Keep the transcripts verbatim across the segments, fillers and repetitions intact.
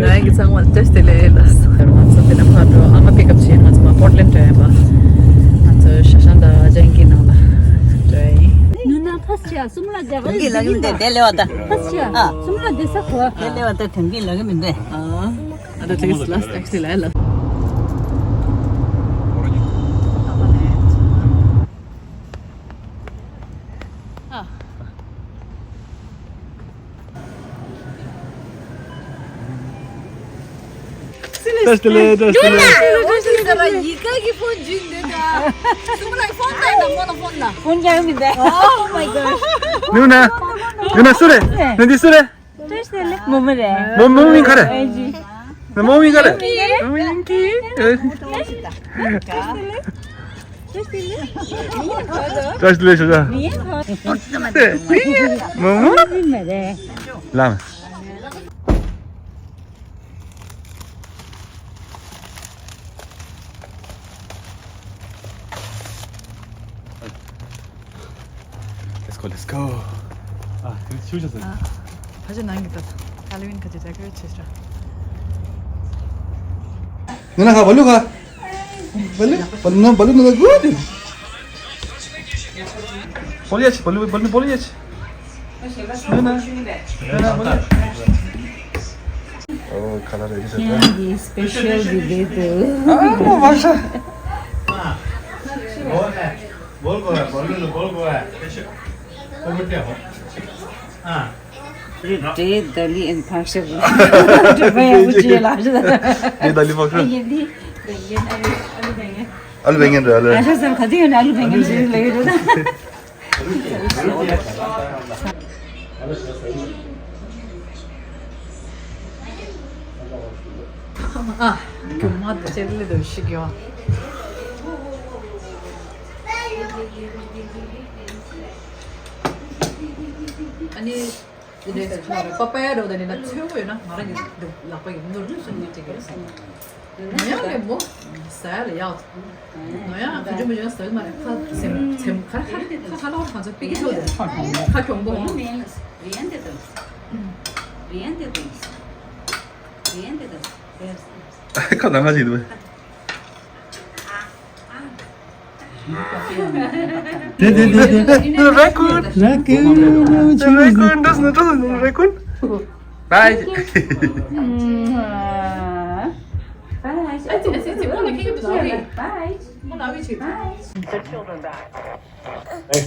རང་གི་ཚང་མ་བཀྲ་ཤིས་བདེ་ལེགས་ལ། ང་ཚོ་དེ་ནས་ཕར་འགྲོ། ཨ་མ་པིག་ཨབ་བྱེད། ང་ཚོ་མར་པོར་ཊ་ལེན་ཌ་འགྲོ་ཡིན་པ། ང་ཚོ་ཤ་ཤང་དང་ཨ་ཅང་གི་ནང་ལ་འགྲོ་ཡིན། ནུ་ན་ཕ་སི་ཡ་སུམ་ལ་རྒྱ་གར་དོན་གྱིས་ལག་གི་མི་འདུག་དེ་ལེ་བ་ད། ཕ་སི་ཡ་ཨ། སུམ་ལ་དེ་ས་གོ། དེ་ལེ་བ་ད་དོན་གྱིས་ལག་གི་མི་འདུག་ཨ། ཨ་ད་ཏིག་ལ་སི་ཊེག་སི་ལ་ལ། ཨ། བཀྲ་ཤིས་བདེ་ལེགས། བཀྲ་ཤིས་བདེ་ལེགས། ཡི་ག་གི་ཕོན་བྱུང་འདུག་ག་སུམ་ལ་ཕོན་ལ་ཡིན་ན་མོ་ལ་ཕོན་ལ། ཕོན་རྒྱག་མི་འདུག Oh my gosh. ནུ་ན། ནུ་ན་སུ་རེད། ནུ་འདི་སུ་རེད། བཀྲ་ཤིས་བདེ་ལེགས། མོ་མོ་རེད། མོ་མོ་མིང་ག་རེ། ཨེ་ཇི། ནུ་མོ་མིང་ག་རེ། མོ་མོ་ཡིན་གི། བཀྲ་ཤིས་བདེ་ལེགས་ཞུ་ཤ། མོ་མོ། ལམ། Let's go, let's go. ཨ། དེ་ཆུ་ཆ་ཟེར། ཨ། ཕ་ཆེ་ནང་གི་ད་ཧ་ལོ་ཝིན་ག་ཅི་ཌེ་ཀོ་རེ་ཊི་བྱེད་ཤག་ནི་ན་ཁ་བ་ལུ་ཁ། བ་ལུ་བ་ལུ་ན་བ་ལུ་ན་གུ་དེ། བོ་ལི་ཡ་ཆི་བ་ལུ་བ་ལུ་བོ་ལི་ཡ་ཆི། ནི་ན་ནི་ན་བོ་ལི་ཡ་ཆི། ཨོ་ཁ་ལ་རེ་ཆི་ཟེར། ཁྱེད་རང་གི་སི་པེ་ཤལ་གི་དེ་དུ། ཨ་མོ་བ་ཤ། རེད་དེ་ད་ལི་ཨན་ཕག་ཤ་བུ། དྲི་བ་ཡག་པོ་བྱས་ལ་རེད། དེ་ད་ལི་ཕག་ཤ། ཡིན་དེ་བེང་གན་ཨ་ལུ་བེང་གན། ཨ་ལུ་བེང་གན་རེད་ཨ་ལུ། ཨ་ཤ་ཟེར་ག་དུས་ཡོད་ན་ཨ་ལུ་བེང་གན་ཟེར་ལེ་ཡོད་རེད་ད། ཨ། རྒྱུ་མ་དེ་ཆེ་ལེ་དུ་ཞིག་ཡོད། ཨ་ནི། འདི་འདྲའི་ཚོ་རེ་པ་པ་ཡ་རོ་དེ་ནི་ན་ཚོས་པོ་ཡོད་ན་ང་རང་གི་ལག་པ་ཡི་ནོར་ནུས་སུ་ནི་ཅིག་ཡོད་ས། ནོ་ཡང་ལས་མོ་ཟ་ཡ་ལ་ཡག་ནོ་ཡང་ཁ་ཆུ་མོ་ཡང་ཟ་མ་རེད། ཁ་ཚེམ་ཚེམ་ཁ་ཁ་ཁ་ཁ་ལོ་ཁ་ཚོ་པི་ཀི་ཐོ་དེ་ཁ་གྱོང་པོ། རིན་དེ་དང་རིན་དེ་དང་རིན་དེ་དང་། ཁ་ནང་ཁ་ཞིག་འདུག་དེ་དེ་དེ་དེ། རེ་ཀུན། རེ་ཀུན། རེ་ཀུན། འགྲོ་སོང་འགྲོ་སོང་རེ་ཀུན། Bye. Bye.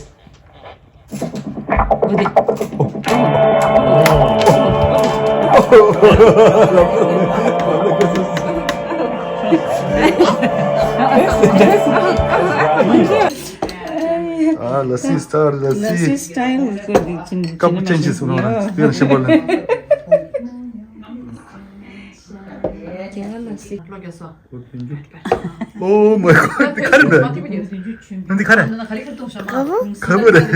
ཨ་ལ་སི་སི་ཊལ་ལ་སི། ལ་སི་སི་ཊལ། ཀ་པུ་ཅན་ཅི་སུ་ནོ་ན་དེ་ལ་ཤེས་པོ་ལ། ཨོ་མའི་གོཌ། འདི་ག་རེ་འདུག་ནང་འདི་ག་རེ། ག་བུ་རེད།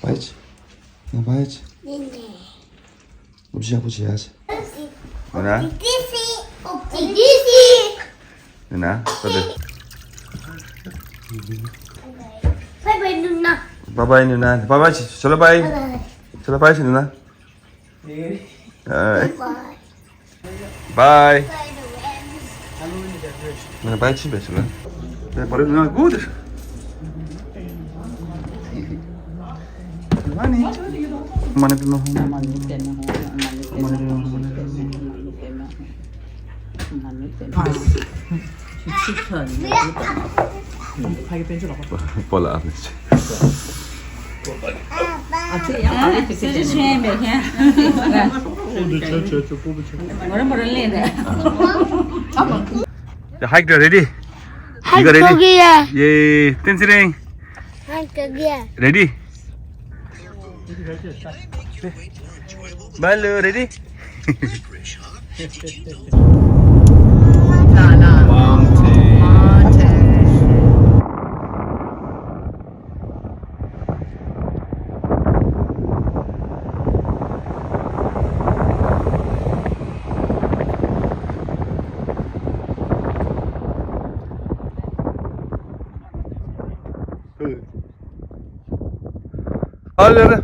བའི་ཆི། ང་བའི་ཆི། ཨུབ་ཞ་པོ་ཆི་ཡ་ཆི། ཨོ་ན། ཨོ་ན། ཨོ་ན། Bye bye ནུ་ན། Bye bye ནུ་ན། Bye bye ཆི། ཆོ་ལ་bye། ཆོ་ལ་bye ཆི་ནུ་ན། Bye. Bye. ང་bye ཆི་བས་ཆི་ལ། ད་བར་ན་གོ་དེ། མ་ནི། མ་ནི་པི་མ་ཧོ། མ་ནི་པི་མ་ཧོ། མ་ནི་པི་མ་ཧོ། ཕ་གི་དཔལ་འབྱོར་ལགས་པ། པོ་ལ་ཨ་ཕི་ཆེ། ཨ་ཚེ་ཡང་ཨ་ཕི་ཆེ་ཆེ་མེད་ཁན། Hike ready? Hike ready? Hike ready? Yay! Tenzin Ring. Hike ready? Balu, ready? ཨ་ལེ་ལེ།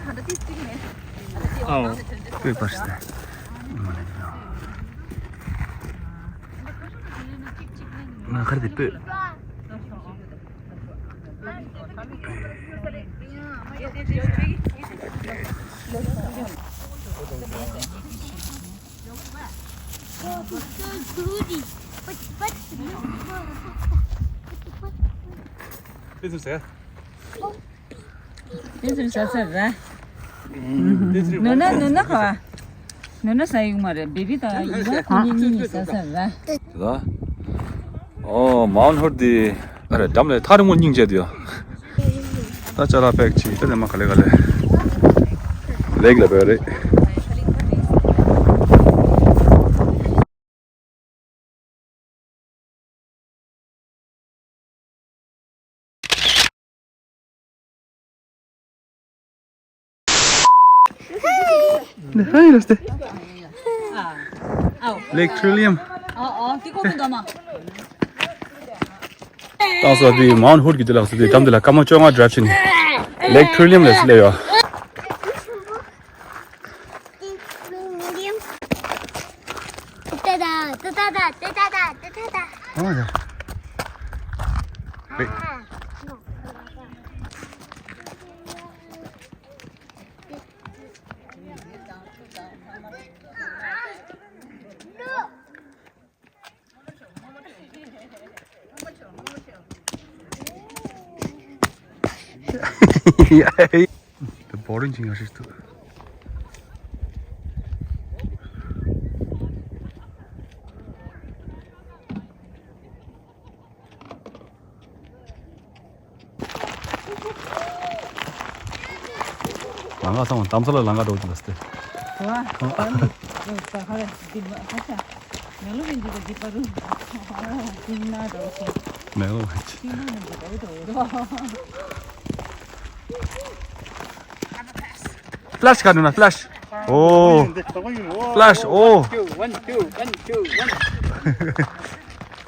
ཨའོ། པོད་པར་སྟེ། ང་ཁར་དེ་པོད། དེ་ཚོ་ཟ་ས་ར། ནོ་ན་ནོ་ན་ཁ་བ། ནོ་ན་ཟ་ཡོང་མ་རེད། བེ་བི་དང་ཡིན་ན་ཁོ་གཉིས་གཉིས་ནས་ཟ་ས་ར། ད། ཨོ་མའོན་ཧུད་དེ། ཨ་རེ་འགྲམ་ལ་ཐག་རིང་མོ་སྙིང་རྗེ་དུ་ཡོད། ད་ཅ་ལག་པེག་བྱས། ད་དེ་མ་ག་ལེ་ག་ལེ། ལེགས་ལ་བོད་རེད། ཧའི་རེད་སྟེ། ལེག་ཊི་རི་ལི་ཡམ། ཏང་སོ་དེ་མའོན་ཧུད་ཀྱི་དེ་ལགས་སོ་དེ་འགྲམ་དེ་ལ་སྐར་མ་བཅོ་ལྔ་ཌ་རའིབ་བྱས་ནས་ལེག་ཊི་རི་ལི་ཡམ་ལ་སླེབས་ཡོད། ཏ་ཏ་ཏ་ཏ་ཏ་ཏ་ཏ་ཏ་ཏ། ཨོ་ཡ། Wait. The boring thing is to ལང་ཀ་ཚང་མ་དམ་ས་ལ་ལང་ཀ་འགྲོ་གི་འདུག་སྟེ། ཧོ། ད་ནི་ད་ཁ་ལ་འདི་མ་ཁ་ཆ། མེ་ལོ་མིན་འདི་ད་འདི་པ་རུ། ཏིང་ན་འགྲོ་ཤེ། མེ་ལོ་མིན། ཏིང་ན་མིན་འདི་ད་འགྲོ་ཡོད། ཕ་ལ་ཤི་ག་འདུག་ན་ཕ་ལ་ཤི། ཨོ། ཕ་ལ་ཤི་ཨོ། One, two, one, two, one, two.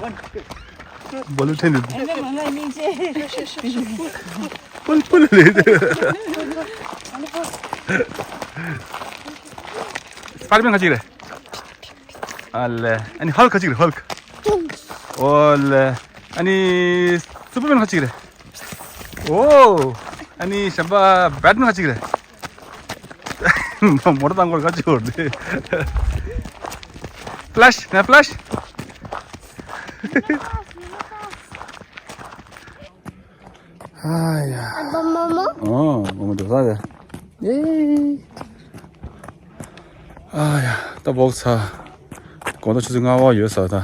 One, two. One, two. One, two. One, two. One, two. Spider-Man ག་ཅིག་རེད། ཨ་ལེ། ཨ་ནི་Hulk ག་ཅིག་རེད། Hulk། ཨོ་ལེ། ཨ་ནི་Superman ག་ཅིག་རེད། ཨོ། ཨ་ནི་གཞན་པ་Batman ག་ཅིག་རེད། མོ་ཊ་བཏང་སྐོར་ག་ཅིག་འོར་དེ། Flash, na flash. ཨ་ཡ། ཨ་ཕ་མོ་མོ། ཨོ། མོ་མོ་འགྲོ་ས་རེད། ཨེ། ཨ་ཡ། ད་བོག་ཚ། དགོང་དག་ཆུ་ཚོད་ལྔ་པ་ཡོད་ས་ད།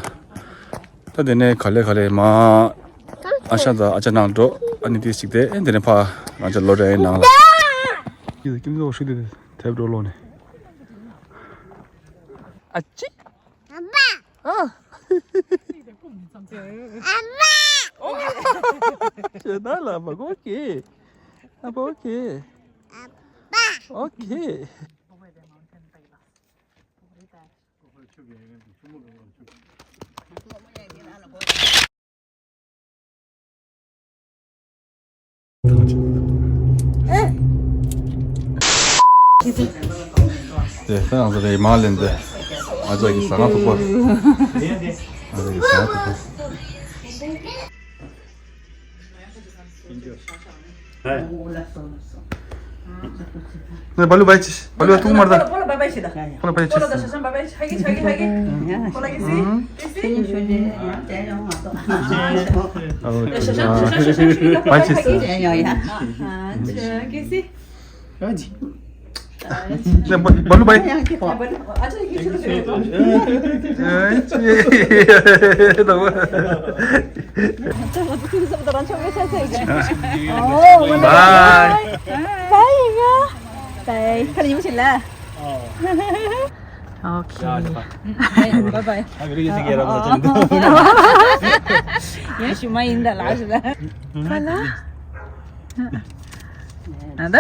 ད་དེ་ནས་ག་ལེ་ག་ལེ་མ། ཨ་ཤ་དང་ཨ་ཅག་ནང་འགྲོ། ཨ་ནི་དེ་ཞིག་དེ་ཨེ་དེ་ནས་ཕ་ང་ཅག་ལོ་རེ་ནང་ལ། ཀིམ་ཀིམ་ཚོ་ཧྲི་དེ་དེབ་འགྲོ་ལོ་ནས། ཨ་ཅི། ཨ། ཞེ་ན་ལ་མ་གོ་ཀི། ཨ་བོ་ཀི། ཨོ་ཀི། དེ་ལྟ་ཡང་ཟེར་རེད་མ་ལེན་ཏེ། ང་ཅག་གི་ཟ་ང་ཐུག་པ། ང་ཅག་གི་ཟ་ང་ཐུག་པ། ནས་བ་ལུ་བའི་ཆི། བ་ལུ་ཐུག་མར་ད། པོ་ལ་བའི་ཆི་ད། པོ་ལ་བའི་ཆི། པོ་ལ་ད་ཤ་ཤམ་བའི་ཆི། ཧ་གི་ཧ་གི་ཧ་གི། པོ་ལ་གི་སི། གི་སི། ཤ་ཤམ་ཤ་ཤམ་ཤ་ཤམ་ཤ་ཤམ་བའི་ཆི། ཧ་གི་ཧ་གི། གི་སི། ནས་བ་ལུ་བའི། ཨ་ཅག་གི་ཆི་ལ་ཟེར་ཡོད་དོ། ཨེ་ཅི། ད་བ། ད་བ་ད་ཁྱི་ཟ་བ་ད་རང་ཆོག་གི་ཆ་ཟེར་གི། ཨོ། བའི། བའི་ཡིན་ག། བའི། ཁ་ལ་ཉིན་མོ་ཞིག་ལ། ཨོ་ཁེ། བའི་བའི། ཡང་ཞུ་མ་ཡིན་ད་ལ་ཞུ་ལ། ཨ་ལ། ཨ་ད།